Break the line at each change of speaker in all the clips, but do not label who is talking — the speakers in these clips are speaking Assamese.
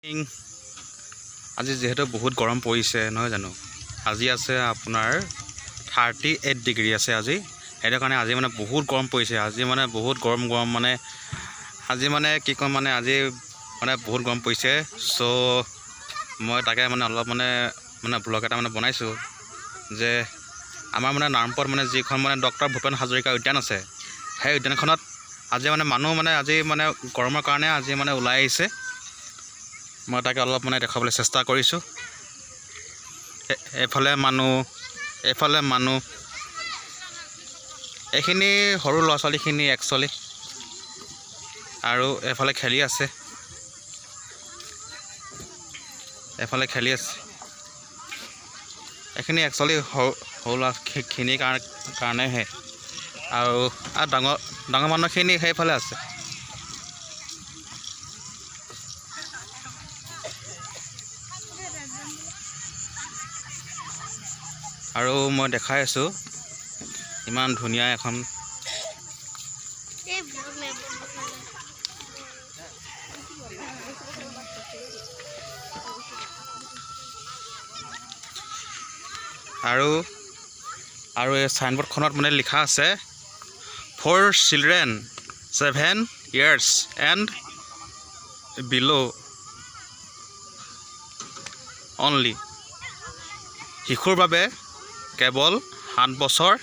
আজি যিহেতু বহুত গৰম পৰিছে, নহয় জানো? আজি আছে আপোনাৰ 38 ডিগ্ৰী আছে আজি। সেইটো কাৰণে আজি মানে বহুত গৰম পৰিছে। আজি মানে বহুত গৰম গৰম, মানে আজি মানে কি ক'ম, মানে আজি মানে বহুত গৰম পৰিছে। চ' মই তাকে মানে অলপ মানে মানে ব্লগ এটা মানে বনাইছোঁ যে আমাৰ মানে নামৰূপত মানে যিখন মানে ডক্টৰ ভূপেন হাজৰিকা উদ্যান আছে, সেই উদ্যানখনত আজি মানে মানুহ মানে আজি মানে গৰমৰ কাৰণে আজি মানে ওলাই আহিছে। মই তাকে অলপ মানে দেখুৱাবলৈ চেষ্টা কৰিছোঁ। এইফালে মানুহ, এইফালে মানুহ। এইখিনি সৰু ল'ৰা ছোৱালীখিনি একচুৱেলি আৰু এইফালে খেলি আছে, এইফালে খেলি আছে। এইখিনি একচুৱেলি সৰু সৰু ল'ৰাখিনিৰ কাৰণেহে আৰু আৰু ডাঙৰ ডাঙৰ মানুহখিনি সেইফালে আছে। আৰু মই দেখাই আছোঁ ইমান ধুনীয়া এখন
এই ব্লগ নাই বন্ধ।
আৰু আৰু এই চাইনবোৰ্ডখনত মানে লিখা আছে, "For children 7 years and below only." শিশুৰ বাবে কেৱল 7 বছৰ,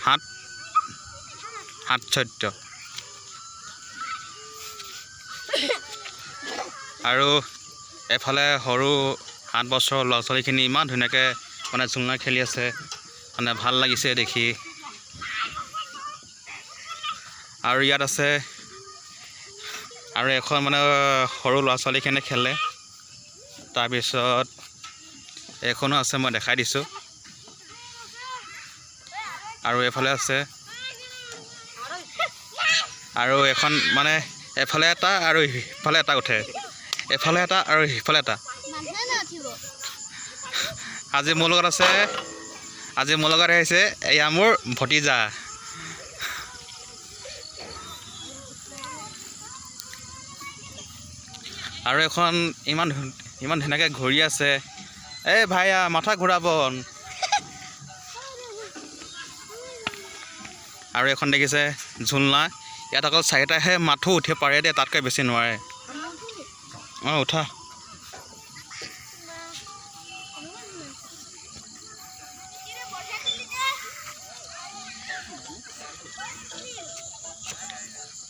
সাত সাত চৈধ্য। আৰু এফালে সৰু 7 বছৰৰ ল'ৰা ছোৱালীখিনি ইমান ধুনীয়াকৈ মানে ঝুলনা খেলি আছে, মানে ভাল লাগিছে দেখি। আৰু ইয়াত আছে আৰু এখন মানে সৰু ল'ৰা ছোৱালীখিনি খেলে। তাৰপিছত এইখনো আছে, মই দেখাই দিছোঁ। আৰু এইফালে আছে আৰু এখন, মানে এফালে এটা আৰু সিফালে এটা উঠে, এফালে এটা আৰু সিফালে এটা।
মানুহে নুঠিব।
আজি মোৰ লগত আছে, আজি মোৰ লগত আহিছে এয়া মোৰ ভতিজা। আৰু এখন ইমান ইমান ধুনীয়াকৈ ঘূৰি আছে। এই ভাইয়া, মাথা ঘূৰাব। আৰু এখন দেখিছে ঝুলনা। ইয়াত অকল চাৰিটাহে মাথো উঠিব পাৰে দেই, তাতকৈ বেছি নোৱাৰে। অঁ, উঠা।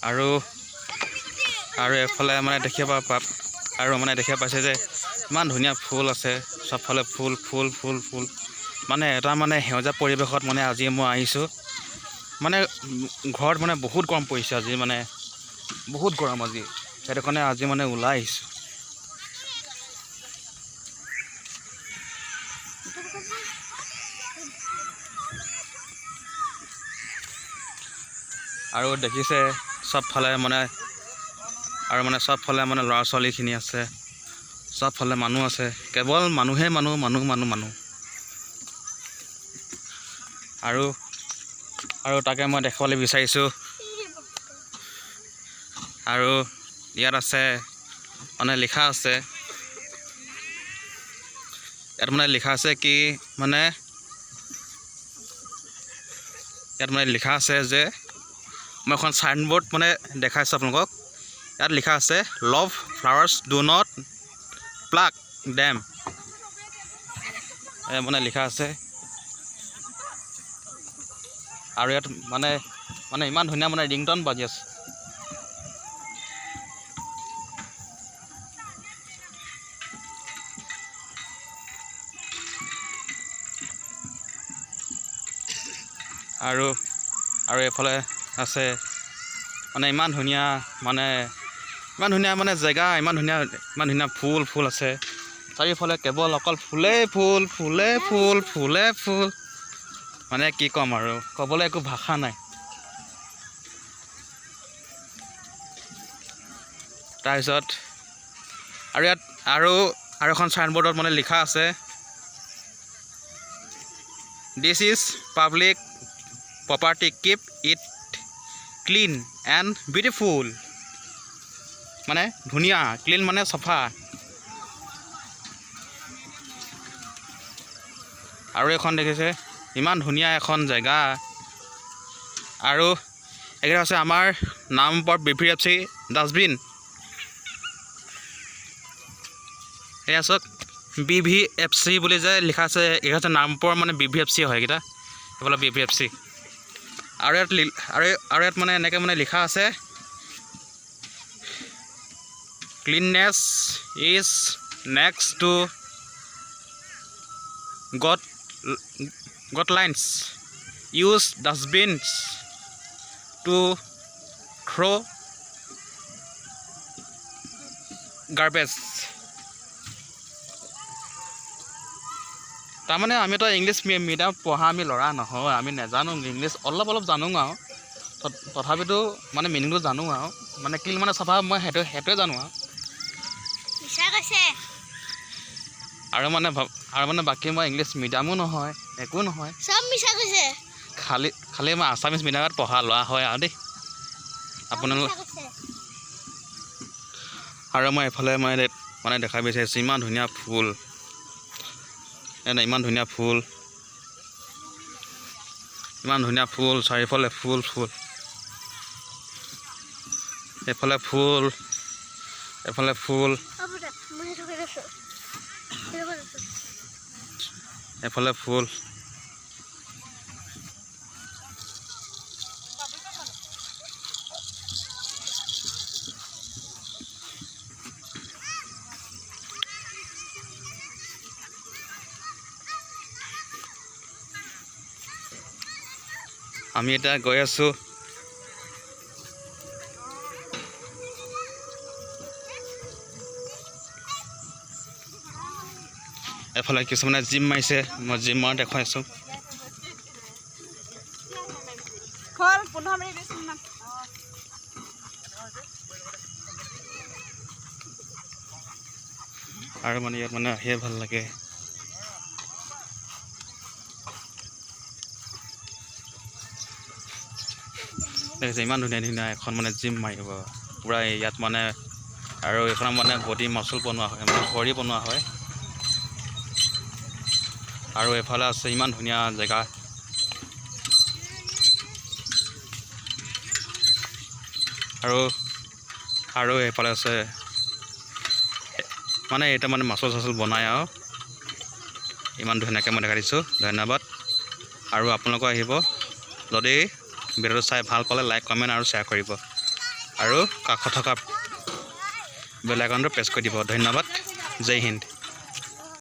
আৰু আৰু এফালে মানে দেখিব আৰু মানে দেখিব পাইছে যে ইমান ধুনীয়া ফুল আছে, চবফালে ফুল ফুল ফুল ফুল। মানে এটা মানে সেউজীয়া পৰিৱেশত মানে আজি মই আহিছোঁ। মানে ঘৰত মানে বহুত গৰম পৰিছে আজি, মানে বহুত গৰম আজি। সেইটো কাৰণে আজি মানে ওলাই আহিছোঁ। আৰু দেখিছে চবফালে মানে আৰু মানে চবফালে মানে ল'ৰা ছোৱালীখিনি আছে, চবফালে মানুহ আছে, কেৱল মানুহে মানুহ, মানুহ মানুহ মানুহ। আৰু আৰু তাকে মই দেখুৱাবলৈ বিচাৰিছোঁ। আৰু ইয়াত আছে মানে লিখা আছে, ইয়াত মানে লিখা আছে কি, মানে ইয়াত মানে লিখা আছে যে মই এখন চাইনবোৰ্ড মানে দেখাইছোঁ আপোনালোকক। ইয়াত লিখা আছে, "Love flowers, do not pluck them." মানে লিখা আছে। আৰু ইয়াত মানে মানে ইমান ধুনীয়া মানে ৰিংটন বাজি আছে। আৰু আৰু এইফালে আছে মানে ইমান ধুনীয়া, মানে ইমান ধুনীয়া মানে জেগা, ইমান ধুনীয়া, ইমান ধুনীয়া ফুল ফুল আছে চাৰিওফালে। কেৱল অকল ফুলেই ফুল, ফুলে ফুল, ফুলে ফুল। মানে কি ক'ম আৰু, ক'বলৈ একো ভাষা নাই। তাৰপিছত আৰু ইয়াত আৰু আৰু এখন চাইনবোৰ্ডত মানে লিখা আছে, "This is public property, keep it clean and beautiful." মানে ধুনীয়া, ক্লিন মানে চফা। আৰু এখন দেখিছে ইমান ধুনীয়া এখন জেগা। আৰু এইকেইটা হৈছে আমাৰ নামবৰ বিভিএফচি ডাষ্টবিন। এয়া চাওক, বিভিএফচি বুলি যে লিখা আছে, এইকেইটা হৈছে নামবৰ মানে বিভিএফচি হয় এইকেইটা, এইফালে বিভিএফচি। আৰু ইয়াত আৰু ইয়াত মানে এনেকৈ মানে লিখা আছে, cleanness is next to godliness, use dustbins to throw garbage। তাৰমানে আমিতো ইংলিছ মিডিয়ামত পঢ়া আমি ল'ৰা নহয়, আমি নাজানো ইংলিছ, অলপ অলপ জানো আৰু তথাপিতো মানে মিনিংটো জানো আৰু মানে ক্লিন মানে চাফা, মই সেইটোৱে জানো আৰু।
মিছা কৈছে।
আৰু মানে বাকী মই ইংলিছ মিডিয়ামো নহয়, একো নহয়।
চব মিছা কৈছে।
খালি খালি মই আছামিজ মিডিয়ামত পঢ়া ল'ৰা হয় আৰু দেই আপোনালোক।
মিছা কৈছে।
আৰু মই এইফালে মানে দেখাব বিচাৰিছোঁ ইমান ধুনীয়া ফুল, এনে ইমান ধুনীয়া ফুল, ইমান ধুনীয়া ফুল, চাৰিওফালে ফুল ফুল, এইফালে ফুল, এইফালে ফুল।
হ'ব দে, মই সেইটো কৰি আছোঁ, সেইটো কৰি আছোঁ।
এইফালে ফুল। আমি এতিয়া গৈ আছোঁ। এফালে কিছুমানে জিম মাৰিছে, মই জিম মাৰা দেখুৱাইছোঁ।
হ'ল 15 মিনিট, 20 মিনিটমান।
আৰু মানে ইয়াত মানে আহিয়ে ভাল লাগে। দেখিছে ইমান ধুনীয়া ধুনীয়া এখন মানে জিম মাৰিব পূৰা ইয়াত মানে। আৰু এইখনত মানে বডি মাচুল বনোৱা হয়, মানে ভৰি বনোৱা হয়। আৰু এইফালে আছে ইমান ধুনীয়া জেগা। আৰু আৰু এইফালে আছে মানে এটা মানে মাচুল চাচুল বনায় আৰু ইমান ধুনীয়াকৈ মই দেখাই দিছোঁ। ধন্যবাদ। আৰু আপোনালোকো আহিব, যদি ভিডিঅ'টো চাই ভাল পালে লাইক, কমেণ্ট আৰু শ্বেয়াৰ কৰিব আৰু কাষত থকা বেল আইকনটো প্ৰেছ কৰি দিব। ধন্যবাদ। জয় হিন্দ।